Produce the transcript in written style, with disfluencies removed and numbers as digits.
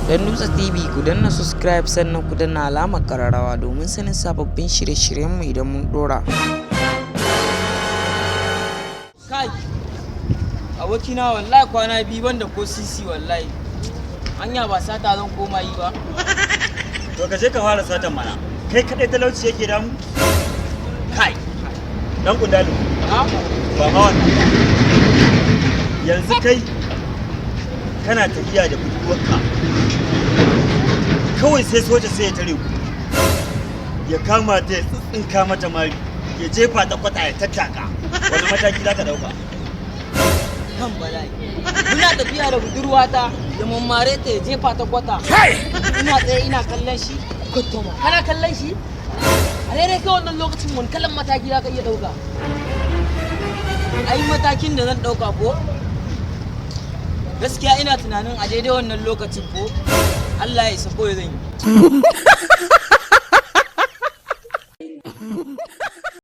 Don Dutse TV, ku danna subscribe, sannan ku danna alamar kararrawa domin sanin sababbin shirye-shiryenmu idan mun dora. Kai abokina, wallahi kwana 2 banda ko sisi wallahi. Anya ba sata zan koma yi ba? To, ka je ka fara satan mana. Kai kadai talauci yake damu? Kai. Dan kundalu. Ha? Ba ma wannan. Yanzu kai kana tafiya da budurwarka. Kawai sai soja sai ya tare ku. Ya kama ta, ya tsitsinka mata mari, ya jefa ta kwata, ya tattaka. Wani mataki za ka dauka? Kan bala'i, muna tafiya da budurwata, ya mammare ta, ya jefa ta kwata, ina tsaye ina kallon shi. Kwattoma kana kallon shi a daidai kai wannan lokacin, wani kalan mataki za ka iya ɗauka? Ai matakin da zan dauka ko, gaskiya ina tunanin a daidai wannan lokacin ko Allah ya isa ko zan yi.